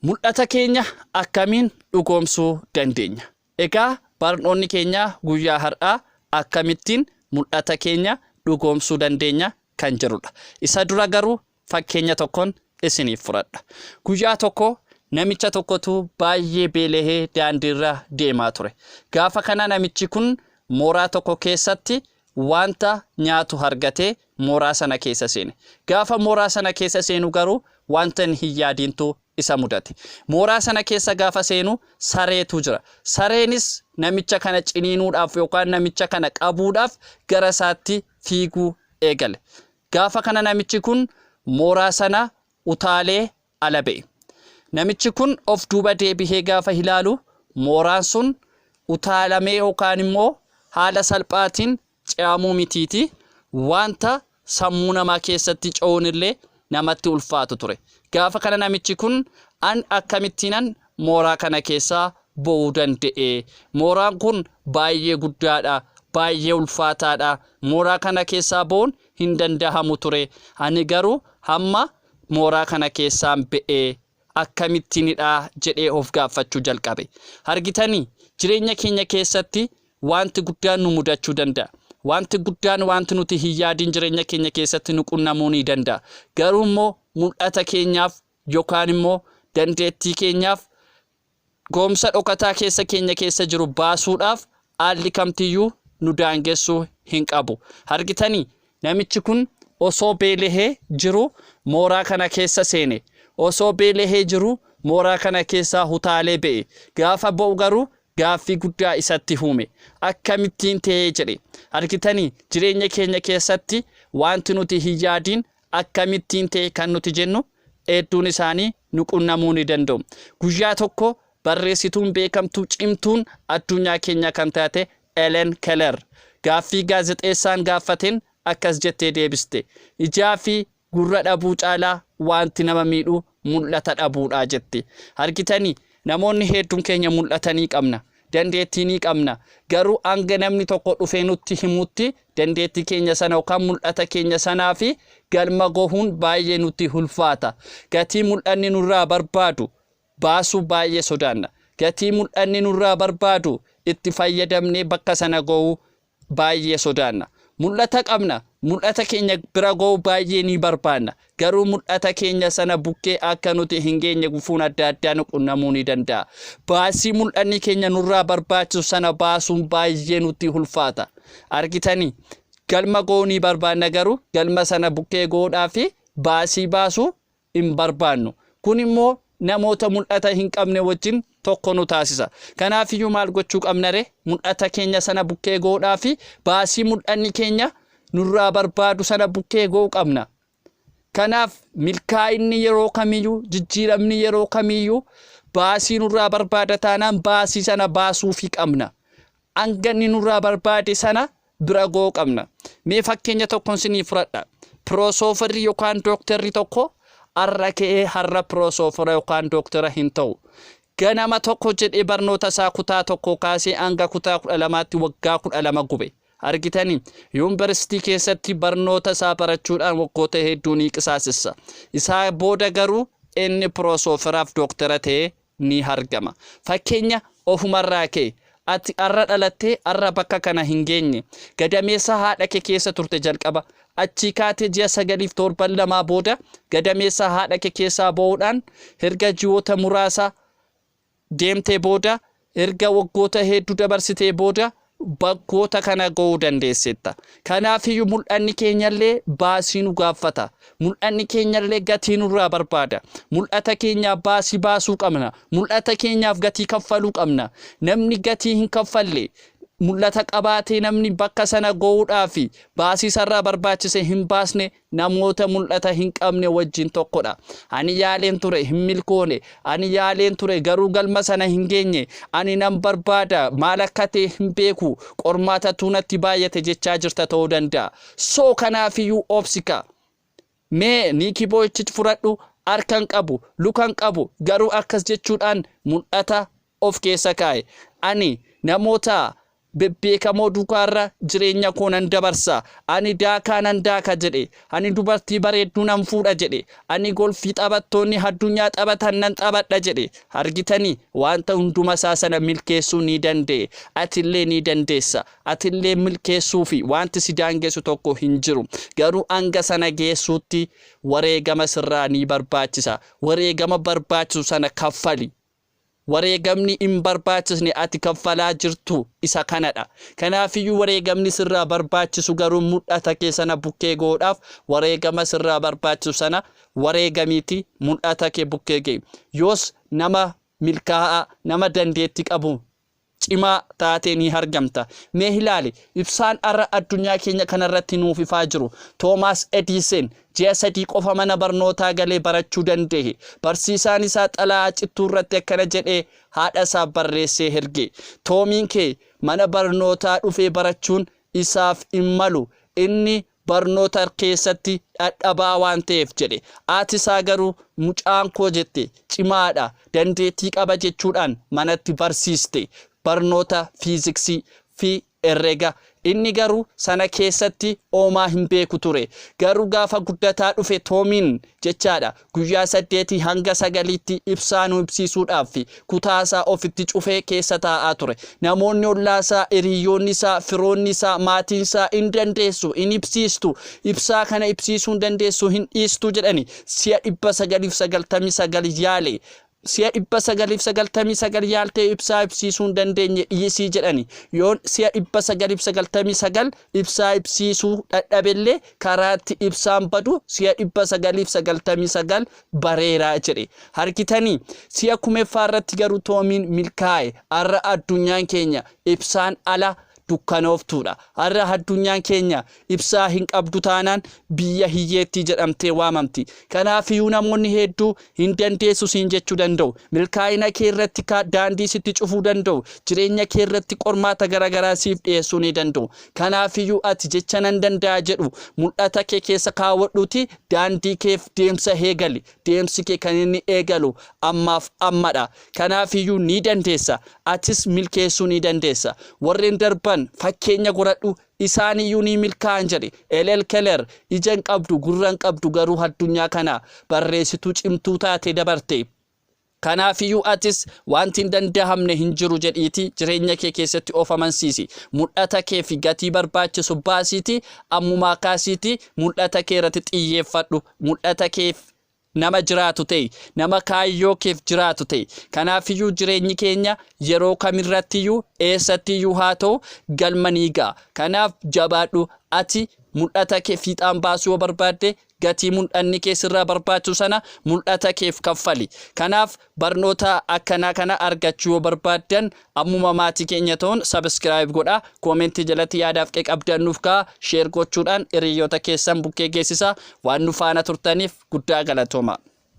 Mul'ata keenya akkamiin dhugoomsuu dandeenya? Egaa barnoonni keenya guyyaa har'aa akkamittiin mul'ata keenya dhugoomsuu dandeenya kan jedhudha. Isa dura garuu fakkeenya tokkon isiniif fudhadha. Guyyaa tokko namicha tokkotu baay'ee beelahee daandiirra deemaa ture. Gaafa kana namichi kun mooraa tokko keessatti wanta nyaatu argatee mooraa sana keessa seene. Gaafa mooraa sana keessa seenu garuu wanta inni hin yaadiintu isa mudate. Mooraa sana keessa gaafa seenu sareetu jira. Sareenis namicha kana ciniinuudhaaf yookaan namicha kana qabuudhaaf gara isaatti fiiguu eegale. Gaafa kana namichi kun mooraa sana utaalee ala ba'e. Namichi kun of duuba deebihee gaafa ilaalu mooraan sun utaalamee yookaan immoo haala salphaatiin ce'amuu mitiiti wanta sammuu namaa keessatti ce'uun illee namatti ulfaatu ture. Gaafa kana namichi kun an akkamittiinan mooraa kana keessaa ba'uu danda'e? Mooraan kun baay'ee guddaadha, baay'ee ulfaataadha. Mooraa kana keessaa ba'uun hin dandahamu ture. Ani garuu hamma mooraa kana keessaan ba'e akkamittiinidha jedhee of gaafachuu jalqabe. Argitanii, jireenya keenya keessatti wanti guddaan nu mudachuu danda'a. Wanti guddaan, wanti nuti hin yaadin jireenya keenya keessatti nu qunnamuu ni danda'a. Garuu immoo mul'ata keenyaaf yookaan immoo dandeettii keenyaaf goomsa dhokataa keessa keenya keessa jiru baasuudhaaf haalli kamtiyyuu nu daangessuu hin qabu. Argitanii, namichi kun osoo beelahee jiru mooraa kana keessa seene. Osoo beelahee jiru mooraa kana keessaa utaalee ba'e. Gaafa ba'u garuu gaaffii guddaa isatti uume. Akkamittiin ta'ee jedhe. Argitanii, jireenya keenya keessatti wanti nuti hin yaadin akkamittiin ta'e kan nuti jennu hedduun isaanii nu qunnamuu ni danda'u. Guyyaa tokko barreessituun beekamtuu cimtuun addunyaa keenya kan taate Ellen Keller gaaffii gaazexeessaan gaafateen akkas jettee deebiste. Ijaa fi gurra dhabuu caalaa wanti nama miidhu mul'ata dhabuudha jette. Argitanii, namoonni hedduun keenya mul'ata ni qabna. Dandeettii ni qabna. Garuu hanga namni tokko dhufee nutti himutti dandeettii keenya sana yookaan mul'ata keenya sanaa fi galma gahuun baay'ee nutti ulfaata. Gatii mul'anni nurraa barbaadu baasuu baay'ee sodaanna. Gatii mul'anni nurraa barbaadu itti fayyadamnee bakka sana gahuu baay'ee sodaanna. Mul'ata qabna. Mul'ata keenya bira gahuu baay'ee ni barbaanna. Garuu mul'ata keenya sana bukkee akka nuti hin geenye gufuun adda addaa nu qunnamuu ni danda'a. Baasii mul'anni keenya nurraa barbaachisu sana baasuun baay'ee nutti ulfaata. Argitanii, galma gahuu ni barbaanna, garuu galma sana bukkee gahuudhaa fi baasii baasuu hin barbaannu. Kun immoo namoota mul'ata hin qabne wajjin tokko nu taasisa. Kanaafiyyuu maal gochuu qabna ree? Mul'ata keenya sana bukkee gahuudhaa fi baasii mul'anni keenya nurraa barbaadu sana bukkee gahuu qabna. Kanaaf milkaa'inni yeroo kamiyyuu, jijjiiramni yeroo kamiyyuu baasii nurraa barbaada taanaan baasii sana baasuufii qabna. Hanga inni nurraa barbaade sana bira gahuu qabna. Mee fakkeenya tokkoon sinii fudhadha. Piroosofarri yookaan dooktarri tokko har'a ka'ee har'a piroosofara yookaan dooktara hin ta'u. Ganama tokko jedhee barnoota isaa kutaa tokko kaasee hanga kutaa 12tti waggaa 12 gube. Argitanii, yuunivarsiitii keessatti barnoota isaa barachuudhaan waggoota hedduu ni qisaasessa. Isaa booda garuu inni piroosofaraaf dooktara ta'ee ni argama. Fakkeenya ofumarraa ka'e. Ati har'a dhalattee har'a bakka kana hin geenye. Gadameessa haadha kee keessa turte jalqaba. Achii kaatee ji'a 9f torban 2 booda gadameessa haadha kee keessaa ba'uudhaan erga ji'oota muraasa deemtee booda, erga waggoota hedduu dabarsitee booda bakkoota kana ga'uu dandeessetta. Kanaafiyyuu mul'anni keenyallee baasii nu gaafata. Mul'anni keenyallee gatii nurraa barbaada. Mul'ata keenyaaf baasii baasuu qabna. Mul'ata keenyaaf gatii kaffaluu qabna. Namni gatii hin kaffalle, mul'ata qabaatee namni bakka sana ga'uudhaaf baasii isarraa barbaachise hin baasne, namoota mul'ata hin qabne wajjin tokkodha. Ani yaaleen ture, hin milkoone. Ani yaaleen ture, garuu galma sana hin geenye. Ani nan barbaada, maal akka ta'e hin beeku. Qormaatatu natti baay'ate jechaa jirta ta'uu danda'a. So kanaafiyyuu obsika. Mee Nick Vujicic fudhadhu. Harka hin qabu, luka hin qabu, garuu akkas jechuudhaan mul'ata of keessa kaa'e. Ani namoota bebbeekamoo duukaarra jireenya koo nan dabarsa. Ani daakaa nan daaka jedhe. Ani dubartii bareedduu nan fuudha jedhe. Ani golfii taphattoonni addunyaa taphatan nan taphadha jedhe. Argitanii wanta hunduma isaa sana milkeessuu ni danda'e. Atillee ni dandeessa. Atillee milkeessuu fi wanti si daangessu tokko hin jiru. Garuu hanga sana geessuutti wareegama sirraa ni barbaachisa. Wareegama barbaachisu sana kaffali. Wareegamni hin barbaachisne ati kaffalaa jirtu isa kanadha. Kanaafiyyuu wareegamni sirraa barbaachisu garuu mul'ata kee sana bukkee goodhaaf wareegama sirraa barbaachisu sana wareegamiiti mul'ata kee bukkee ga'i. Yoos nama milkaa'aa, nama dandeettii qabu cimaa taatee ni argamta. Mee ilaali, ibsaan har'a addunyaa keenya kanarratti nuuf ifaa jiru. Toomaas Edison ji'a 3 qofa mana barnootaa galee barachuu danda'e. Barsiisaan isaa xalayaa cittuu irratti akkana jedhee haadha isaaf barreessee erge. Toomiin kee mana barnootaa dhufee barachuun isaaf hin malu. Inni barnoota keessatti dhadhabaa waan ta'eef jedhe. Haati isaa garuu mucaan koo jette cimaadha, dandeettii qaba jechuudhaan manatti barsiiste. Barnoota fiiziksii fi herrega. Inni garuu sana keessatti oomaa hin beeku ture. Garuu gaafa guddataa dhufe Toomiin jechaadha guyyaa 8 hanga 9tti ibsaa nu ibsiisuudhaaf kutaa isaa ofitti cufee keessa taa'aa ture. Namoonni ollaa isaa, hiriyyoonni isaa, firoonni isaa, maatiin isaa hin dandeessu, hin ibsiistu, ibsaa kana ibsiisuu hin dandeessu, hin dhiistu jedhani si'a 999 yaale. Si'a 999 yaaltee ibsaa ibsiisuu hin dandeenye dhiisii jedhani. Yoon si'a 999 ibsaa ibsiisuu dadhabellee karaatti ibsaan badu si'a 999 bareeraa jedhe. Harkitanii si'a kumeeffaa irratti garuu Toomiin milkaa'e. Har'a addunyaan keenya ibsaan ala dukkanooftuudha. Har'a addunyaan keenya ibsaa hin qabdu taanaan biyya hiyyeettii jedhamtee waamamti. Kanaafiyyuu namoonni hedduu hin dandeessu siin jechuu danda'u. Milkaa'ina kee irratti daandii sitti cufuu danda'u. Jireenya kee irratti qormaata garaagaraa siif dhiyeessuu ni danda'u. Kanaafiyyuu ati jecha nan danda'a jedhu mul'ata kee keessa kaawwadhuuti daandii keef deemsa eegali. Deemsi kee kan inni eegalu ammaaf ammadha. Kanaafiyyuu ni dandeessa. Atis milkeessuu ni dandeessa. Warreen darban fakkeenya godhadhu, isaaniyyuu ni milkaa'an jedhe. Helen Keller ija hin qabdu, gurra hin qabdu, garuu addunyaa kana barreessituu cimtuu taate dabarte. Kanaafiyyuu atis wanti hin danda'amne hin jiru jedhiiti jireenya kee keessatti of amansiisi. Mul'ata kee fi gatii barbaachisu baasiiti ammumaa kaasiiti mul'ata kee irratti xiyyeeffadhu. Mul'ata keef nama jiraatu ta'e, nama kaayyoo keef jiraatu ta'e. Kanaafiyyuu jireenyi keenya yeroo kamirrattiyyuu eessattiyyuu haa ta'u galma ni ga'a. Kanaaf jabaadhu, ati mul'ata kee fiixaan baasuu yoo barbaadde gatii mul'anni kee sirraa barbaachisu sana mul'ata keef kaffali. Kanaaf barnoota akkanaa kana argachuu yoo barbaaddan ammuma maatii keenya ta'uun subscribe godhaa. Koomentii jalatti yaadaaf qeeqa qabdan nuuf kaa'aa. Share gochuudhaan hiriyoota keessan bukkee geessisaa. Waan nu faana turtaniif guddaa galatooma.